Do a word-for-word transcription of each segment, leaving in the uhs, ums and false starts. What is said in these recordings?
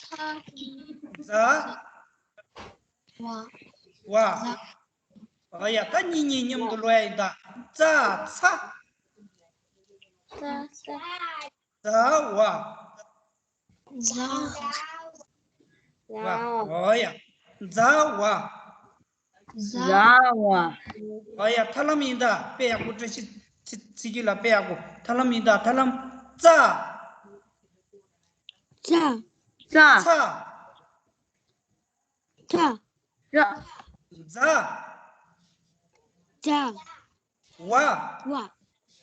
ཛ། ཝ། ཝ། ཨོ་ཡ། ད་གཉིས་གཉིས་མཉམ་དུ་ཀློག་ཡ་ཡིན་ད། ཙ་ཚ། ཙ་ཚ། ཛ་ཝ། ཛ། ཝ། ཨོ་ཡ། ཛ་ཝ། ཛ་ཝ། ཨོ་ཡ། ཐར་ལམ་ཡིན་ད། དཔེ་ཡག་པོ། བཀྲ་ཤིས་ཚེ་ཚེ་སྐྱིད་ལགས། དཔེ་ཡག་པོ། ཐར་ལམ་ཡིན་ད། ཐར་ལམ། ཙ། ཙ། ཙ། ཚ། ཚ། ཛ། ཛ། ཛ། ཝ། ཝ།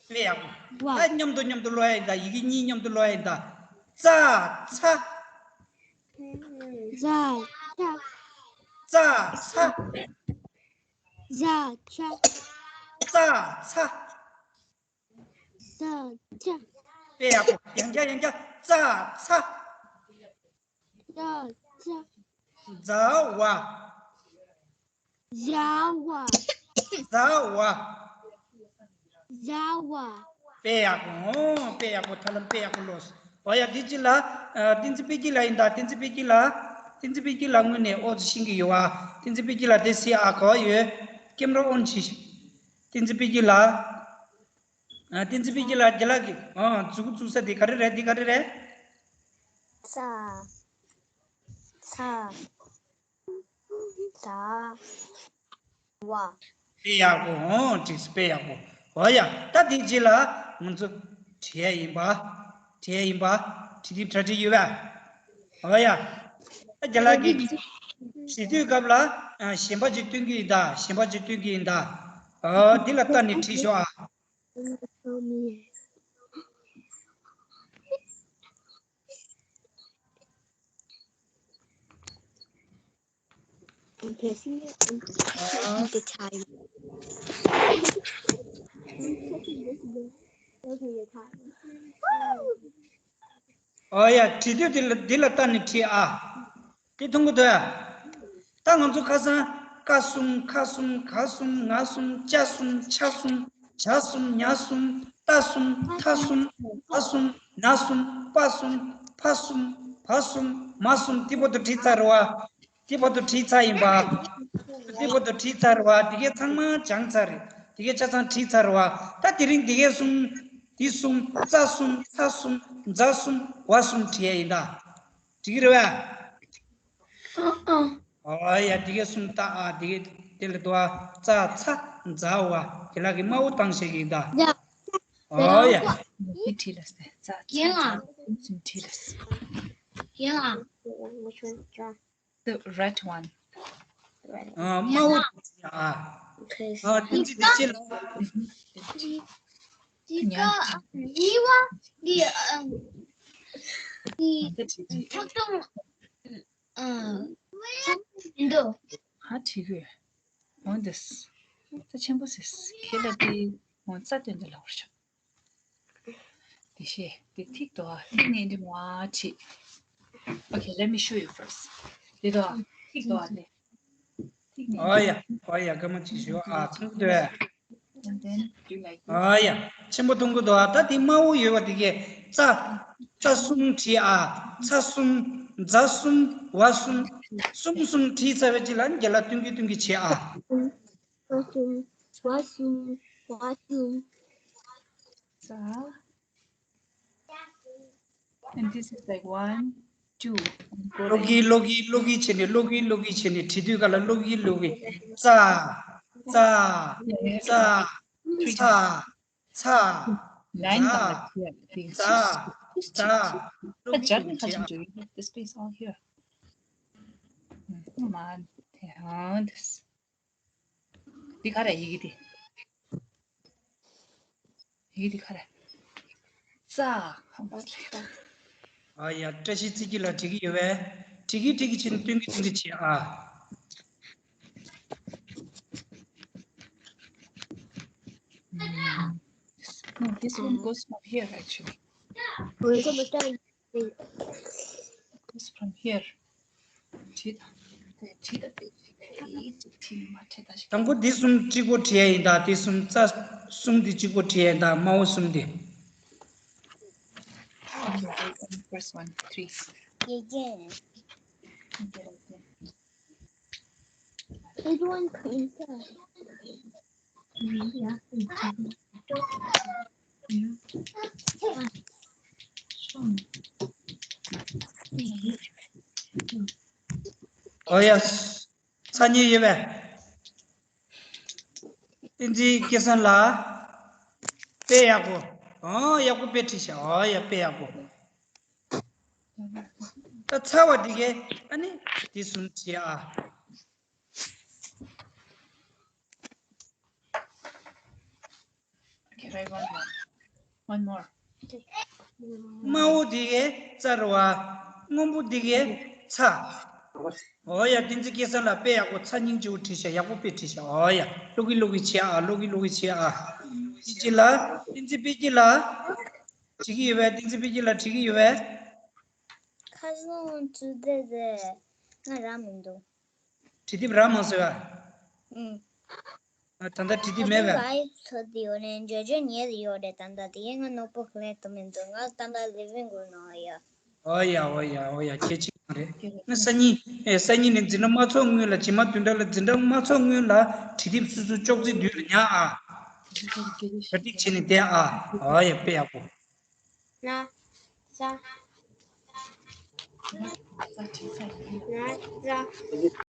དཔེ་ཡག་པོ། ཝ། ད་མཉམ་དུ་མཉམ་དུ་ཀློག་ཡ་ཡིན་ད། ཡི་གེ་གཉིས་མཉམ་དུ་ཀློག་ཡ་ཡིན་ད། ཙ་ཚ། ཙ་ཚ། ཙ་ཚ། ཙ་ཚ། ཙ་ཚ། ཙ་ཚ། དཔེ་ཡག་པོ། ཡང་བསྐྱར་ཡང་བསྐྱར། ཙ་ཚ། ཙ་ཚ། ཛ་ཝ། ཛ་ཝ། ཛ་ཝ། ཛ་ཝ། དཔེ་ཡག་པོ། ཨོ། དཔེ་ཡག་པོ། ཐར་ལམ་དཔེ་ཡག་པོ་ཀློག་སོང་། ཨོ་ཡ། འདི་ཅི་ལ། ཨ། བསྟན་འཛིན་དཔལ་སྐྱིད་ལགས་ཡིན་ད། བསྟན་འཛིན་དཔལ་སྐྱིད་ལགས། བསྟན་འཛིན་དཔལ་སྐྱིད་ལགས་དངོས་གནས་ཨོ་ཙི་ཤེས་ཀྱི་ཡོད་པ། བསྟན་འཛིན་དཔལ་སྐྱིད་ལགས་དེ་སི་ཨ་ག་པར་ཡོད། ཀེམ་ར་ཨོན་བྱེད་ཤིག། བསྟན་འཛིན་དཔལ་སྐྱིད་ལགས། ཨ། བསྟན་འཛིན་དཔལ་སྐྱིད་ལགས། རྒན་ལགས་ཀྱིས། ཨ། མཛུབ་གུ་བཙུགས་ས་དེ་ག་རེ་རེད། འདི་ག་རེ་རེད། ཙ། ཚ། ཛ། ཝ། དཔེ་ཡག་པོ། ཨོ། འགྲིག་སོང་། དཔེ་ཡག་པོ། ཨོ་ཡ། ད་དེ་རྗེས་ལ་ང་ཚོ་བྲིས་ཡ་ཡིན་པ། བྲིས་ཡ་ཡིན་པ། བྲིས་དེ་གྲ་སྒྲིག་ཡོད་པས། ཨོ་ཡ། ད་རྒན་ལགས་ཀྱིས་བྲིས་དུས་སྐབས་ལ། ཨ། གཞན་པ་ཅིག་སྟོན་གྱི་ཡིན་ད། གཞན་པ་ཅིག་སྟོན་གྱི་ཡིན་ད། ཨོ། འདི་ལ་ལྟ་ནས་བྲིས་ཤོག་ཨ། ཨོ་ཡ། བྲིས་དུས་འདི་ལ། འདི་ལ་ལྟ་ནས་བྲིས་ཨ། དེ་མཐོང་གི་འདུག་ཨ། ད་ང་ཚོ་ཁ་སང་། ཀ་གསུམ། ཁ་གསུམ། ག་གསུམ། ང་གསུམ། ཅ་གསུམ། ཆ་གསུམ། ཇ་གསུམ། ཉ་གསུམ། ཏ་གསུམ། ཐ་གསུམ། བ་གསུམ། ན་གསུམ། པ་གསུམ། ཕ་གསུམ། བ་གསུམ། མ་གསུམ། དེ་བར་དུ་བྲིས་ཚར་རེད་པ། དེ་བར་དུ་བྲིས་ཚར་ཡིན་པ། དེ་བར་དུ་བྲིས་ཚར་རེད་པ། དེ་གས་ཚང་མ་སྦྱངས་ཚར་རེད། དེ་གས་ཆ་ཚང་བྲིས་ཚར་རེད་པ། ད་དེ་རིང་དེ་གས་གསུམ། དེ་གསུམ། ཙ་གསུམ། ཚ་གསུམ། ཛ་གསུམ། ཝ་གསུམ་བྲིས་ཡ་ཡིན་ད། འགྲིག་གི་རེད་པས། ཨ་ཨ། ཨ་ཡ། དེ་གས་གསུམ་ལྟ་ཨ། དེ་གས་དེ་ལ་དུ་བ། ཙ་ཚ་ཛ་ཝ། དེ་ལ་གི་དམར་པོ་བཏང་བྱེད་ཀྱི་ཡིན་ད། ཡ། ཨོ་ཡ། འདི་བྲིས་ལ་སྟེ། ཙ་ཚ་ཛ་ཝ་གསུམ་བྲིས་ལ་སྟེ། ཡ། The red one. ཨ། དམར་པོ་བྲིས་ཨ། ཨ། དེ་ཚིག་དེ་ཕྱི་ལ། འདི་ག་འདི་བ་འདི། ཨ། འདི་ཐག་ཏུ། ཨ། མི་འདུག་ཧ། བྲིས་དགོས། འོ་འདི། ད་ཆེན་པོ་ཟེར། ཁྱེད་ལ་དེ། འོ་རྩ་དོན་དུ་ལོག་ཤོག་དེ་ཤེས། དེ་ཐིག་ཏོ་ཨ། ཐིག་ནས་འདི་མ་བྲིས། Okay, let me show you first. དེ་ཏོ་ཨ། ཐིག་ཏོ་ཨ། དེ། ཨོ་ཡ། ཨོ་ཡ། སྐར་མ་གཅིག་ཞུ་ཨ། མཐོང་གི་འདུག And then do like this. ཨོ་ཡ། ཆེན་པོ་མཐོང་གི་འདུག་ཨ། ད་དེ་དམར་པོ་ཡོད་པ་དེ་གས། ཙ། ཙ་གསུམ་བྲིས་ཨ། ཚ་གསུམ། ཛ་གསུམ། ཝ་གསུམ། གསུམ་གསུམ་བྲིས་ཚར་བའི་རྗེས་ལ་རྒན་ལགས་སྟོན་གྱིན་སྟོན་གྱིན་བྱེད་ཨ། ཙ་གསུམ། ཝ་གསུམ། ཛ། And this is like one, two. ཀློག་གིན་ཀློག་གིན་ཀློག་གིན་བྱས་ནས། ཀློག་གིན་ཀློག་གིན་བྱས་ནས། བྲིས་དུས་སྐབས་ལ་ཀློག་གིན་ཀློག་གིན། ཙ། ཙ། ཚ། ཚ། ཛ། ཛ། ཛ། ཀློག་གིན་ཀློག་གིན་བྱས་ཨ། This space all here. Come on. འདི་ག་རེ། ཡི་གེ་འདི། ཡི་གེ་འདི་ག་རེ། ཙ། ཨ་ཡ། བཀྲ་ཤིས་ཚེ་སྐྱིད་ལགས་འགྲིག་གི་ཡོད་པས། འགྲིག་གི་འགྲིག་གི་བྱས་ནས་སྟོན་གྱིན་སྟོན་གྱིན་བྱེད་ཨ། No, this one goes from here actually. It's from here. དང་པོ་འདི་གསུམ་གཅིག་པོ་བྲིས་ཡ་ཡིན་ད། འདི་གསུམ། ཙ་གསུམ་འདི་གཅིག་པོ་བྲིས་ཡ་ཡིན་ད། དམར་པོ་གསུམ་འདི། First one, three. Yeah, yeah. It went inside. ཨོ་ཡ། ཚར་གཉིས་ཡོད་པས། བསྟན་འཛིན་སྐལ་བཟང་ལགས། དཔེ་ཡག་པོ། ཨོ་ཡག་པོ་དཔེ་ཁྲིད་ཤག་ཨོ་ཡ་དཔེ་ཡག་པོ། ད་ཚར་བ་འདི་གས་ཨ་ནི་འདི་གསུམ་བྱེད་ཨ། Okay, write one more. One more. དམར་པོ་འདི་གས་ཚར་བ། སྔོན་པོ་འདི་གས་ཚར། ཨོ་ཡ། བསྟན་འཛིན་སྐལ་བཟང་ལགས་དཔེ་ཡག་པོ་ཚར་སྙིང་རྗེ་བོ་བྲིས་ཤག་ཡག་པོ་དཔེ་བྲིས་ཤག་ཨོ་ཡ། ཀློག་གི་ཀློག་གི་བྱེད་ཨ། ཀློག་གི་ཀློག་གི་བྱེད་ཨ། བསྟན་འཛིན་ལགས། བསྟན་འཛིན་དཔེ་སྐྱིད་ལགས། བྲིས་ཀྱི་ཡོད་པས། བསྟན་འཛིན་དཔེ་སྐྱིད་ལགས་བྲིས་ཀྱི་ཡོད་པས། ཁ་སང་ཚུར་བསྡད་དེ་ང་རག་མི་འདུག་དྲི་དེབ་རག་མ་སོང་ཨ། ཨུམ། ད་ལྟ་དྲི་དེབ་མེད་པས། ཚོ་དེ་ཡོད་ནས་འཇོ་འཇོ་ཉལ་དེ་ཡོད་རེད། ད་ལྟ་དེ་ང་ནོར་བུ་ལེན་དུ་མི་འདུག་ང་ད་ལྟ་ལི་ཝིང་རུམ་ནང་ཡོད། ཨོ་ཡ་ཨོ་ཡ་ཨོ་ཡ། ཁྱེད་ཅིག་རེད། ང་སང་ཉིན་ཨེ་སང་ཉིན་ནས་འཛིན་གྲྭ་མ་ཚོགས་སྔོན་ལ། རྗེས་མ་བདུན་ཕྲག་ལ་འཛིན་གྲྭ་མ་ཚོགས་སྔོན་ལ་དྲི་དེབ་སོ་སོ་ཅོག་ཙེ་མདུན་ལ་ཉར་ཨ། གྲ་སྒྲིག་བྱས་ནས་བསྡད་ཨ། ཨོ་ཡ་དཔེ་ཡག་པོ། ན་ས། ན་ས། ན་ས།